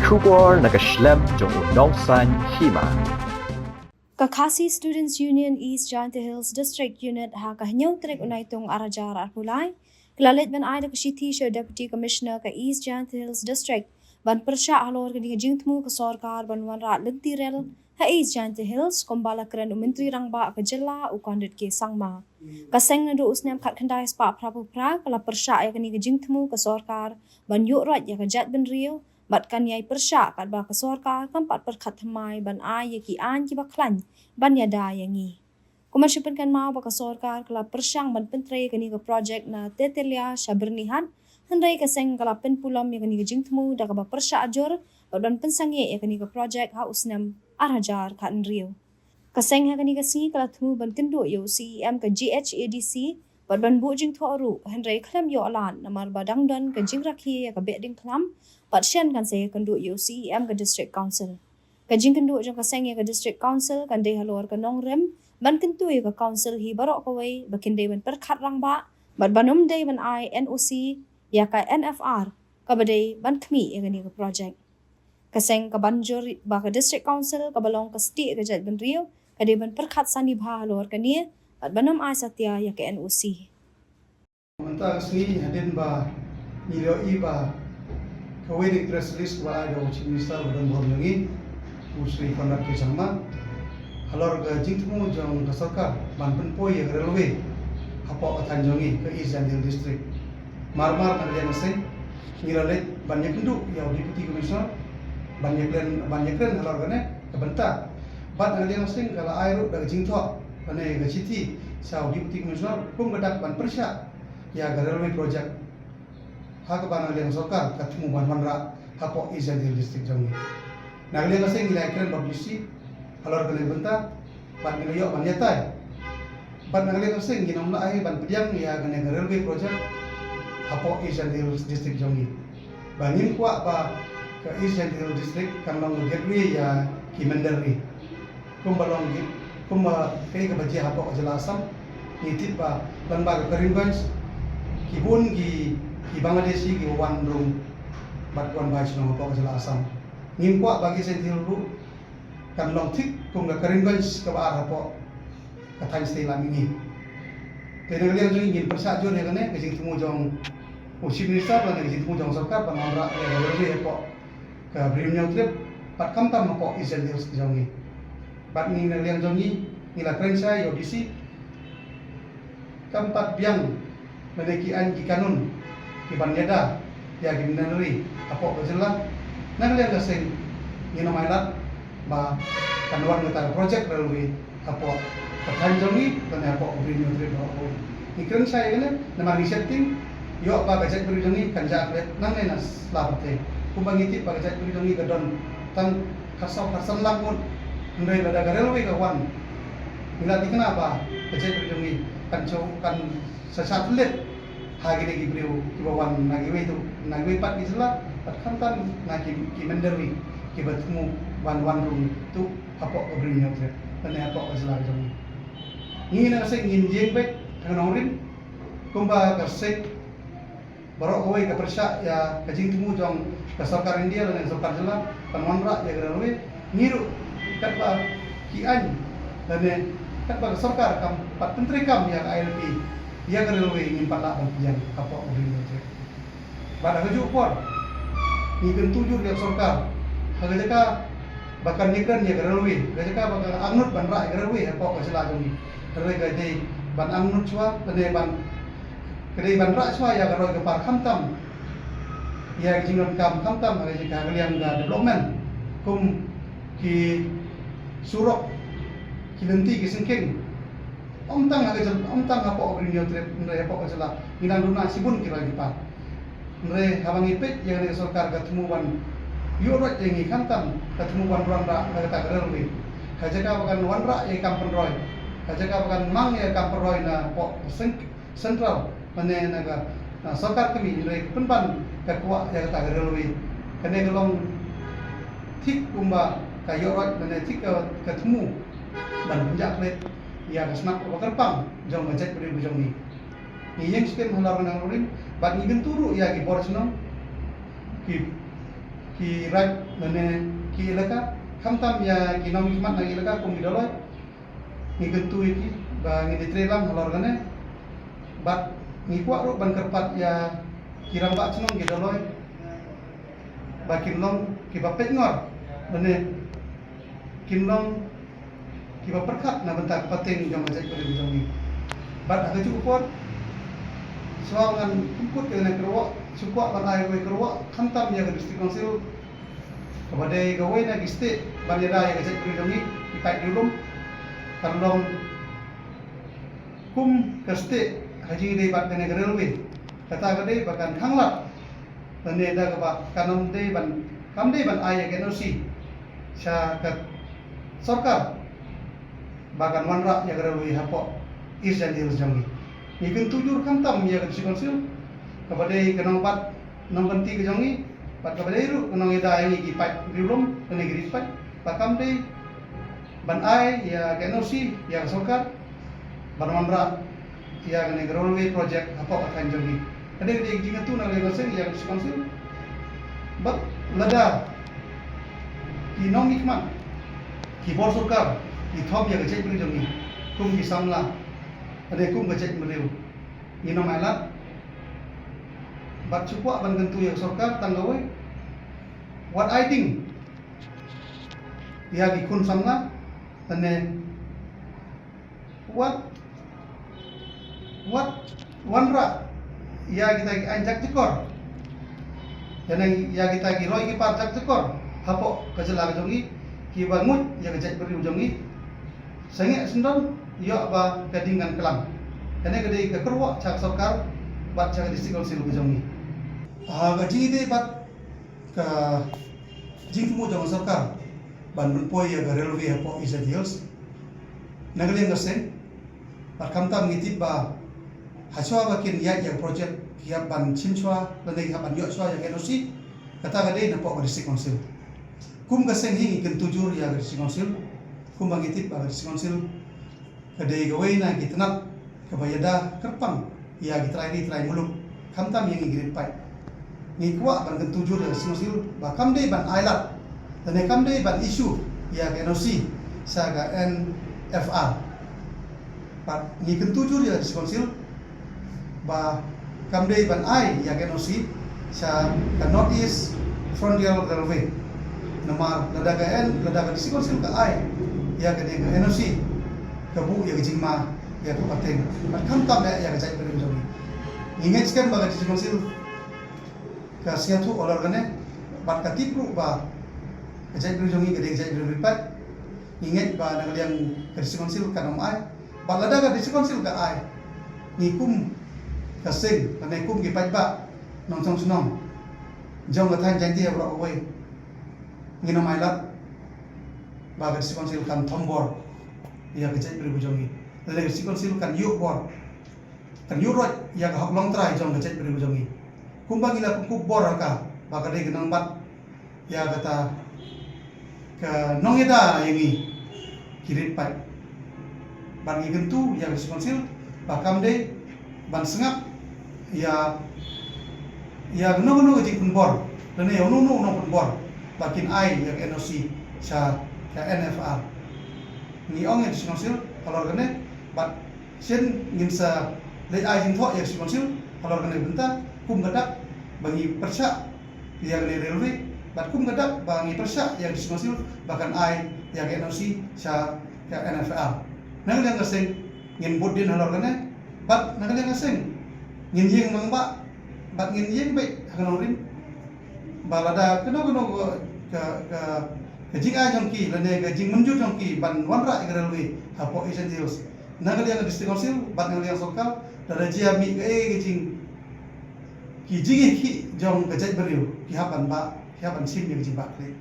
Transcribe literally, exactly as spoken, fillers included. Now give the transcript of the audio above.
Khubor na ka shlem jong u nongsan hima. Ka Khasi Students Union East Jaintia Hills District Unit ha ka hynñiew tarik u Naitung ar hajar arphew lai, ka la leit ban ai da ka shithi sha u Deputy Commissioner ka East Jaintia Hills District ban pyrshah halor kane ka jingthmu ka sorkar ban wanrah lynti rel ha East Jaintia Hills, kumba la kren u Myntri Rangbah ka jylla u Conrad K Sangma. Ka seng naduh u snem khatkhyndai spah phraphew phra ka la pyrshah ïa kane ka jingthmu ka sorkar ban ïuh roit ïa ka jaitbynriew, bad kan ïai pyrshah katba ka sorkar kam pat pyrkhat thymmai ban ai ïa ki aiñ kiba khlaiñ ban ïada ïa ngi. Kumno shu pynkynmaw ba ka sorkar ka la pyrshang ban pyntrei kane ka projek na Tetelia sha Byrnihat, hynrei ka seng ka la pynpulom ïa kane ka jingthmu da kaba pyrshah jur bad ban pynsangeh ïa kane ka projek ha u snem ar hajar khathynriew. Ka seng ha kane ka sngi ka la thmu ban kynduh ïa u C E M ka G H A D C bad ban buh jingthoh ruh, hynrei khlem ïoh lad namar ba dang don ka jingrakhe ïa ka Behdeiñkhlam, bad shen kan sa ïakynduh ïa u C E M ka District Council. Ka jingkynduh jong ka seng ïa ka District Council kan dei halor ka nongrim ban kyntu ïa ka Council hi baroh kawei ba kin dei ban pyrkhat rangbah bad ban ym dei ban ai N O C ïa ka N F R kaba dei ban khmih ïa kane ka projek. Ka seng ka ban jur ba ka District Council kaba long ka stieh ka jaitbynriew ka dei ban pyrkhat sani bha halor kane bad ban ym ai satia ïa ka N O C. Mynta ka sngi hadien ba ngi ïohi ba kawei na ki press release ba ai da u Chief Minister ba don burom jong ngi, u Shri Conrad K Sangma, halor ka jingthmu jong ka sorkar ban pynpoi ïa ka railway hapoh ka thaiñ jong ngi ka East Jaintia Hills District. Mar mar na ka liang ka seng ngi la leit ban ïakynduh ïa u Deputy Commissioner ban ïakren, ban ïakren halor kane ka bynta. Bad na ka liang ka seng ka la ai ruh da ka jingthoh lane ka shithi sha u Deputy Commissioner kum ka dak ban pyrshah ïa ka railway project ha kaba na ka liang sorkar ka thmu ban wanrah hapoh East Jaintia Hills District jong ngi. Na ka liang ka seng ngi la ïakren bad u D C halor kane ka bynta bad ngi la ïoh ban ïatai. Bad na ka liang ka seng ngin ym lah hi ban pdiang ïa kane ka railway project hapoh East Jaintia Hills District jong ngi. Ba ngim kwah ba ka East Jaintia Hills District kan long ka gateway ïa ki mynder ri. Kumba long ki, kumba kaei kaba jia hapoh ka jylla Assam, ngi tip ba lyngba ka Karimganj ki bun ki, ki Bangladeshi kiba wan rung bad wan bai shnong hapoh ka jylla Assam. Ngim kwah ba ka East Jaintia Hills ruh kan long thik kum ka Karimganj kaba ar hapoh ka thaiñ shatei lam mihngi. Te na ka liang jong ngi ngin pyrshah jur ïa kane ka jingthmu jong u Chief Minister lane ka jingthmu jong sorkar ban wanrah ïa ka railway hapoh ka Bri Hynñiewtrep bad khamtam hapoh East Jaintia Hills ka jong ngi. Bad ngi na ka liang jong ngi ngi la kren shai ïa u D C kam pat biang lane ki aiñ ki kanun ki ban ïada ïa ki mynder ri hapoh ka jylla. Na ka liang ka seng ngin ym ailad ba kan wan kata ka project railway hapoh ka thaiñ jong ngi lane hapoh ka Bri Hynñiewtrep baroh kawei. Ngi kren shai ïa kane namar ngi sheptieng ïoh ba ka jaitbynriew jong ngi kan jah klet nangne na sla pyrthei. Kumba ngi tip ba ka jaitbynriew jong ngi ka don tang khatsaw khatsan lak ngut, hynrei lada ka railway ka wan ngi la thikna ba ka jaitbynriew jong ngi kan shu, kan sa shah thylliej ha kine ki briew kiba wan na kiwei tu, na kiwei pat ki jylla, bad khamtam na ki, ki mynder ri kiba thmu ban wan rung tu hapoh ka Bri Hynñiewtrep lane hapoh ka jylla ka jong ngi. Ngi na ka seng ngin ïeng beit ha ka nongrim kumba ka seng baroh kawei ka pyrshah ïa ka jingthmu jong ka sorkar India lane ka sorkar jylla ban wanrah ïa ka railway. Ngi ruh katba ki aiñ lane katba ka sorkar kam pat pyntreikam ïa ka I L P ïa ka railway ngim pat lah ban pdiang hapoh ka Bri Hynñiewtrep. Bad ha kajuh por ngi kyntu jur ïa ka sorkar ha ka jaka ba kan ïakren ïa ka railway, ha ka jaka ba ka angnud ban rah ïa ka railway hapoh ka jylla jong ngi. Hynrei ka dei ban angnud shuwa lane ban, ka dei ban rah shuwa ïa ka roi ka par khamtam ïa ka jingdonkam khamtam ha ka jaka ha ka liang ka development kum ki surok, ki lynti, ki syngkien. Ym tang ha ka jylla, ym tang hapoh ka Bri Hynñiewtrep, hynrei hapoh ka jylla ngi dang duna shibun ki roi ki par. Hynrei haba ngi peit ïa kane ka sorkar ka thmu ban ïuh roit ïa ngi khamtam ka thmu ban wanrah ïa kata ka railway. Ha jaka ba kan wanrah ïa ka kam pynroi, ha jaka ba kan mang ïa ka kam pynroi na hapoh ka seng-, central lane na ka, na sorkar kmie, hynrei ka pynban ka kwah ïa kata ka railway. Kane ka long thik kumba ka ïuh roit lane thik ka, ka thmu ban pynjah klet ïa ka snak ba kyrpang jong ka jaitbynriew ka jong ngi. Ngi ïeng skhem halor kane ka nongrim bad ngi kyntu ruh ïa ki bor shnong, ki, ki raid lane ki elaka, khamtam ïa ki nongmihkhmat na ki elaka kum ki Dolloi. Ngi kyntu ïa ki ba ngin ïatrei lang halor kane. Bad ngi kwah ruh ban kyrpad ïa ki rangbah chnong ki Dolloi ba kin long kiba peit ngor lane kin long kiba pyrkhat na bynta ka pateng jong ka jaitbynriew jong ngi. Bad ha kajuh ka por, shuwa ngan pynkut ïa kane ka kyrwoh, shu kwah ban ai kawei ka kyrwoh khamtam ïa ka District Council, kaba dei kawei na ki state ban ïada ïa ka jaitbynriew jong ngi, ki paid riewlum, kan long kum ka state ha jingïadei bad kane ka railway. Kata ka dei ba kan khanglad lane da kaba kan ym dei ban, kam dei ban ai ïa ka N O C sha ka sorkar ba kan wanrah ïa ka railway hapoh East Jaintia Hills jong ngi. Ngi kyntu jur khamtam ïa ka District Council, kaba dei ka nongbat nongkynti ka jong ngi, bad kaba dei ruh ka nongïada ïa ngi ki paid riewlum, kane ki ri paid, ba kam dei ban ai ïa ka N O C ïa ka sorkar ban wanrah ïa kane ka railway project hapoh ka thaiñ jong ngi. Ka dei ka dei ka jingkyntu na ka liang ka seng ïa ka District Council. Bad lada ki nongmihkhmat, ki bor sorkar, ki thom ïa ka jaitbynriew jong ngi kum ki samla, lane kum ka jaitbynriew, ngin ym ailad. Bad shu kwah ban kyntu ïa ka sorkar tang kawei, wat ai ding ïa ki khun samla, lane wat, wat wanrah ïa kita ki aiñ jakjakor, lane ïa kita ki roi ki par jakjakor hapoh ka jylla ka jong ngi, kiba nguid ïa ka jaitbynriew jong ngi. Sangeh syndon ïoh ba ka ding kan klam. Kane ka dei ka kyrwoh sha ka sorkar bad sha ka District Council ka jong ngi. Ah, ka jingïadei bad ka jingthmu jong ka sorkar ban pynpoi ïa ka railway hapoh East Jaintia Hills, na ka liang ka seng, bad khamtam ngi tip ba hashwa ba kin ïaid ïa ka project, ki hap ban shim shuwa lane ki hap ban ïoh shuwa ïa ka N O C. Kata ka dei napoh ka District Council. Kum ka seng hi ngi kyntu jur ïa ka District Council, kumba ngi tip ba ka District Council ka dei kawei na ki tnat kaba ïada kyrpang ïa ki trai ri trai muluk, khamtam ïa ngi ki ri paid. Ngi kwah ban kyntu jur ïa ka District Council ba kam dei ban ailad, lane kam dei ban issue ïa ka N O C sha ka N F R. Bad ngi kyntu jur ïa ka District Council ba kam dei ban ai ïa ka N O C sha ka North East Frontier Railway. Namar lada ka N, lada ka District Council ka ai ïa kane ka N O C, ka buh ïa ka jingma ïa ka pateng, bad khamtam eh ïa ka jaitbynriew jong ngi. Ngi ngeit skhem ba ka District Council ka sngewthuh halor kane, bad ka tip ruh ba ka jaitbynriew jong ngi ka dei ka jaitbynriew ri paid. Ngi ngeit ba na ka liang ka District Council kan ym ai. Bad lada ka District Council ka ai, ngi kum ka seng, lane kum ki paidbah nongshong shnong jong ka thaiñ Jaintia baroh kawei, ngin ym ailad ba ka District Council kan thombor ïa ka jaitbynriew jong ngi, lane ka District Council kan ïuh bor, kan ïuh roit ïa ka hok longtrai jong ka jaitbynriew jong ngi. Kumba ngi la pynkup bor ha ka ba ka dei ka nongbat ïa kata ka nongïada ïa ngi ki ri paid. Bad ngi kyntu ïa ka District Council ba kam dei ban sngap ïa, ïa kano kano ka jingpynbor, lane ïa uno uno u nongpynbor, ba kin ai ïa ka N O C sha ka N F R. Ngi ong ïa ka District Council halor kane, bad shen ngin sa leit ai jingthoh ïa ka District Council halor kane ka bynta, kum ka dak ba ngi pyrshah ïa kane ka railway, bad kum ka dak ba ngi pyrshah ïa ka District Council ba kan ai ïa ka N O C sha ka N F R. Na ka liang ka seng ngin bud dien halor kane, bad na ka liang ka seng ngin ïeng mangbah bad ngin ïeng beit ha ka nongrim, ba lada kano kano ka, ka, ka jingai jong ki lane ka jingmynjur jong ki ban wanrah ïa ka railway hapoh East Jaintia Hills, na ka liang ka District Council bad na ka liang sorkar, lada jia mih kaei ka jing, ki jingïakhih jong ka jaitbynriew, ki hap ban bah, ki hap ban shim ïa ka jingbah khleh.